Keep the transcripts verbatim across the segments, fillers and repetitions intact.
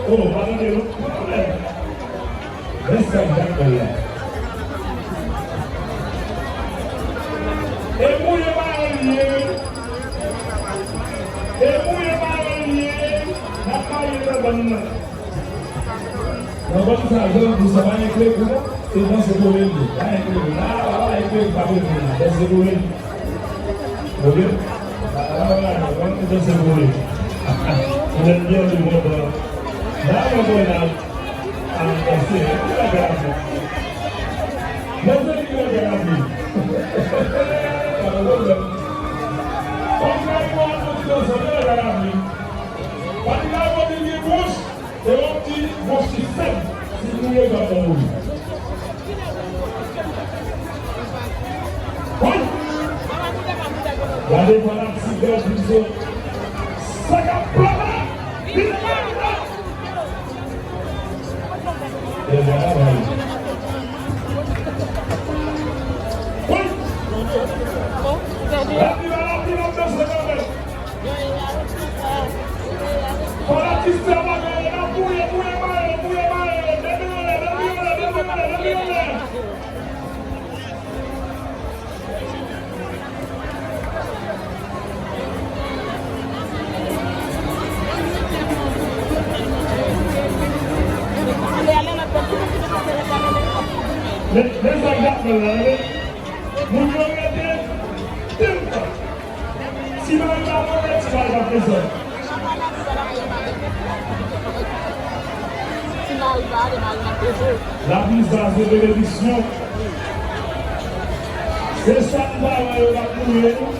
Oh, pa tande non. Pa pwoblèm. Men sa k ap fè la. E mouye mayo l ye. E mouye mayo l ye. N ap maye nan bann nan. Nan bann sa, jan pou sa pa gen kle pou non. Se danse kole li. Pa gen kle pou. La, la, la, pa gen kle pou, pa gen kle pou. Danse kole li. Ok? La, la, la, la, la, danse kole li. Mwen byen li kontan. La, mwen konn al, al danse. Mwen byen la. Mwen byen la. Pa gen pwoblèm. Pa gen pwoblèm. Pa gen pwoblèm. E w ap di, bon, si fèb, si nou ye gad nan moun. Wi! Gade fanatik Bèl Vizo. Sa k ap plane! Vin la, vin la! E vwala, vwala. Wi! Lapli la, lapli la, ap danse kanmenm. Fanatik Sè Mayo yo, n ap mouye, mouye mayo, mouye mayo, depi anlè, depi anlè, depi anlè, depi anlè. Men, men sa k ap fè la, men. Moun yo rete tout tan. Ti mari pa move, ti mari pa prezan. Lapli sa se benediksyon. Se sa m pa wè yo pa mouye nou.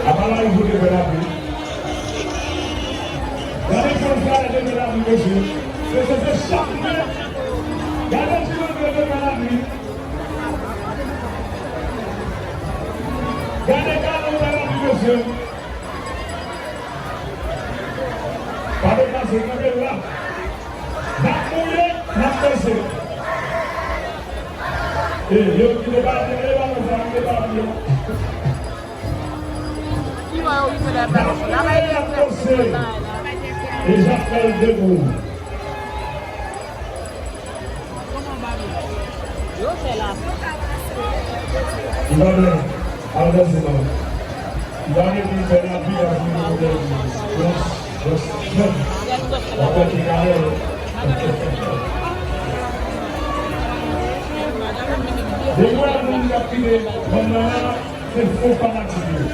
Apa la, li pote fè lapli. Gade jan frè te fè lapli, mesye. Mesye, se chak mwen. Gade ti mwen te fè lapli. Gade Carlo fè lapli, mesye. Pa deplase, kanpe la. N ap mouye, n ap danse. E, yo kite pa, kite pa, kite pa, kite pa. N ap mouye, n ap danse. E Jacques Bèl debout. Li pa byen. Al danse non. Li pa gen pou l fè nan pi la pou l fè nan pi. Just, just, just. W ap wè ki kalè. Depi w wè moun k ap kite bann nan la, se fo fanatik yo.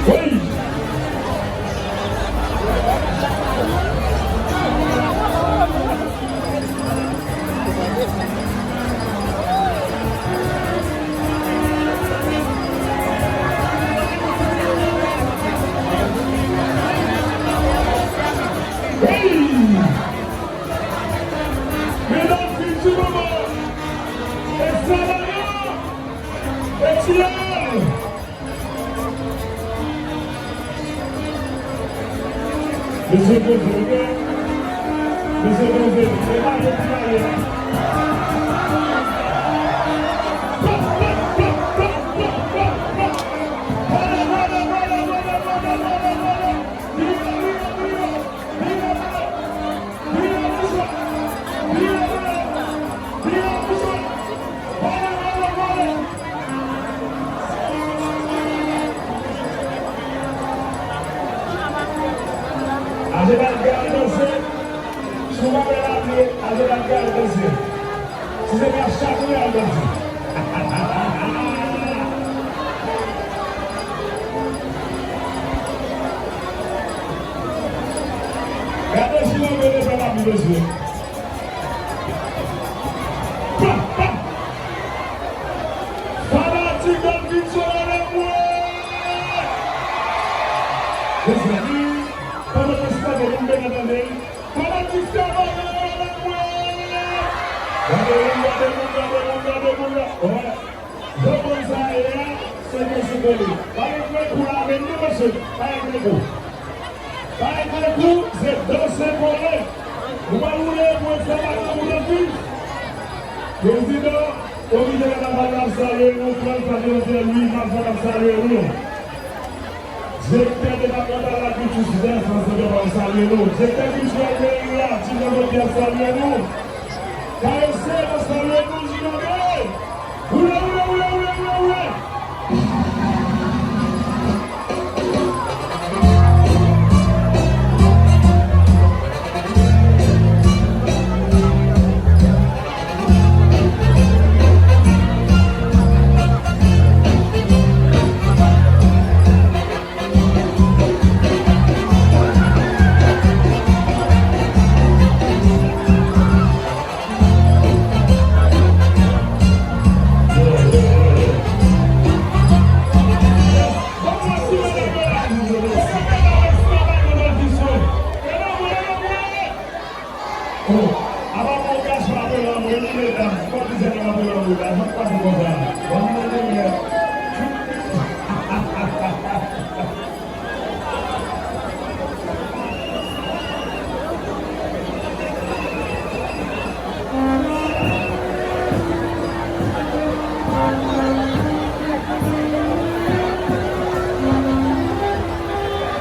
Wi! Wi! Medam, fin ti moman. Esklav la, Etienne. Mesye poze, ok? Mesye poze, se pa yo ki pale. Ajebat gade danse. Si w pa wè lapli, ajebat gade danse. Si se pa chatouye al danse. Gade si nan vre fè lapli mesye. Pa, pa. Fanatik Don Vinson anlè mwen. Mezanmi, pandan mwen skanne, nou byen tande. Fanatik Sè Mayo anlè mwen. Gade moun, gade moun, gade moun, gade moun la. Wè. Jan moun sa ye a, Mete sou kole. Pa regle kou la, men nou, mesye. Pa regle kou. Pa regle kou, se danse kole. Nou pa woule pou enfòmasyon pou lòt. Prezidan Komite Kanaval la ap salye nou, Frantz Patrick Pierre Louis Marchand ap salye nou. Direktè depatmantal lakilti, Suzanne Sansabe ap salye nou. Direktè kiltirèl meri a, Ti Jean Claude ap salye nou. K S C ap salye nou, Jinode. Woule, woule, woule, woule, woule, woule. Oh, apa bon gason apre lanmou, e li medam, kòm dizè nèg apre lanmou, la, jan k pase konsa. Bon, mwen, mwen, mwen.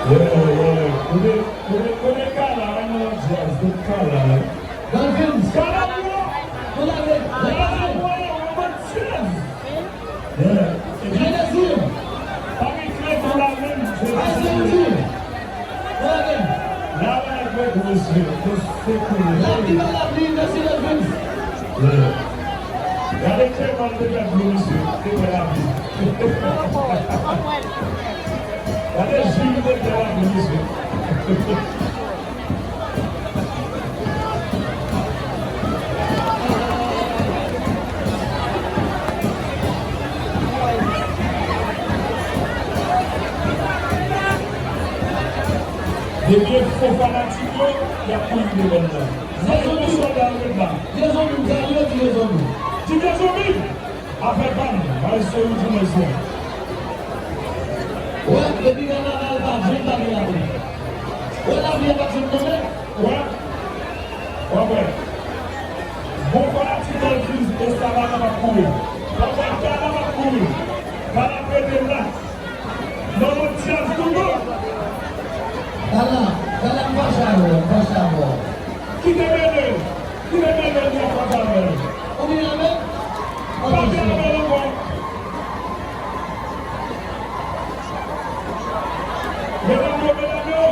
Yeah, yeah. Kote, kote, kote Kala, an nan jazz, kote Kala, hein? Dans le film. Kala, yo! Dans la vie. Dans la vie. Dans la vie. Yeah. Epi, pa gen kle pou la menm, se pa sa. La, la, gwo, gwo, mesye, se, se koule. La vie dans la vie, merci le film. Yeah. Gade kèman te fè dlo, mesye, te fè lavi. Gade Jil te fè lavi, mesye. Depi e fo fanatik yo, y ap kouri devan nan. Vye zonbi, sòlda yo ret la. Vye zonbi, m salye ti vye zonbi. Ti vye zonbi! Afè pa m, maestro Youdji Mezon. Wè, depi kanaval pa janm pa gen lavi. Wè, lavi a pa janm tonbe. Wè. W ap wè. Bon fanatik Dolphins, Estrada pa p ap kouri. W ap wè Kala p ap kouri. Kala prete m la. Manman Dyaz toutan. Kala, Kala, m fache avè w, m fache avè w. Kite mele, kite mele, li ap fache avè l. Ou vin avè l? Pa vin avè l ankò. Medam yo, medam yo.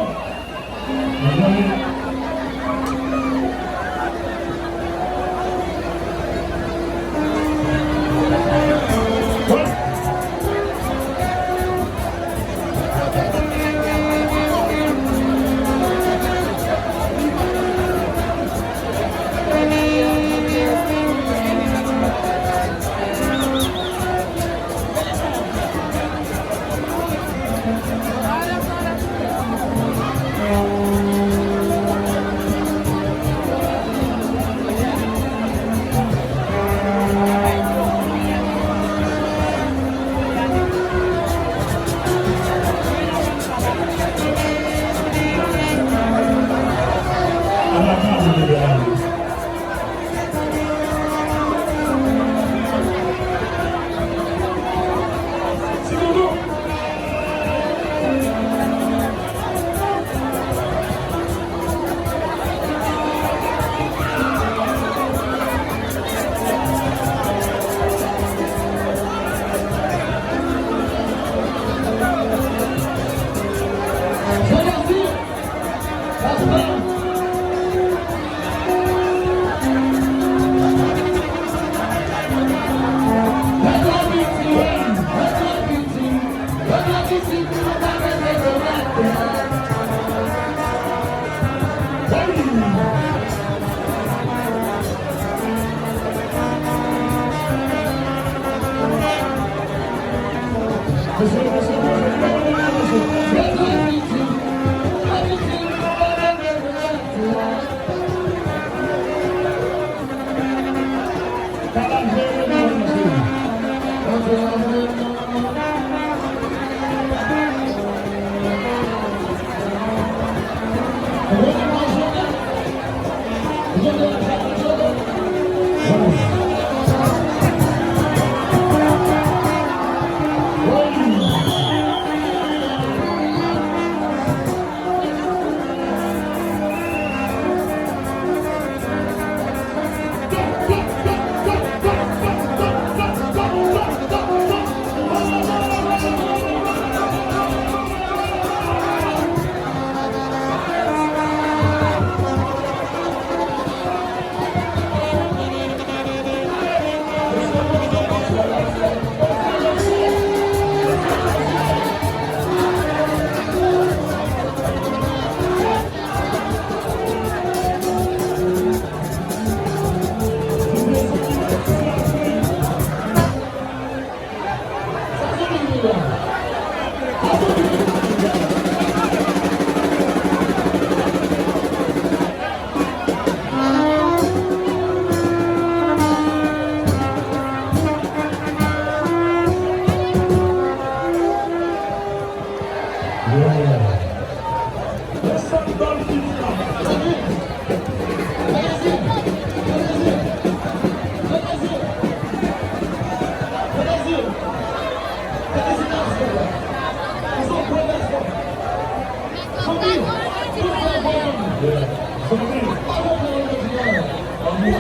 Epi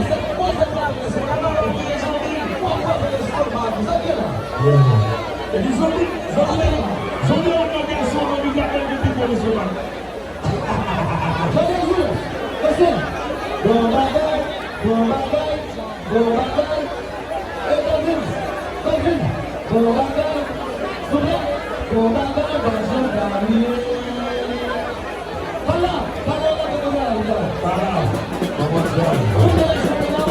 zanmi, zanmi, zanmi an pa gason, zanmi pa gason, zanmi pa gason. Bon bagay, bon bagay, bon bagay. Hey, Calvin, Calvin, bon bagay. Souple, bon bagay, pa janm pa bliye. Pala, pala, pala, pala, pala. Pala.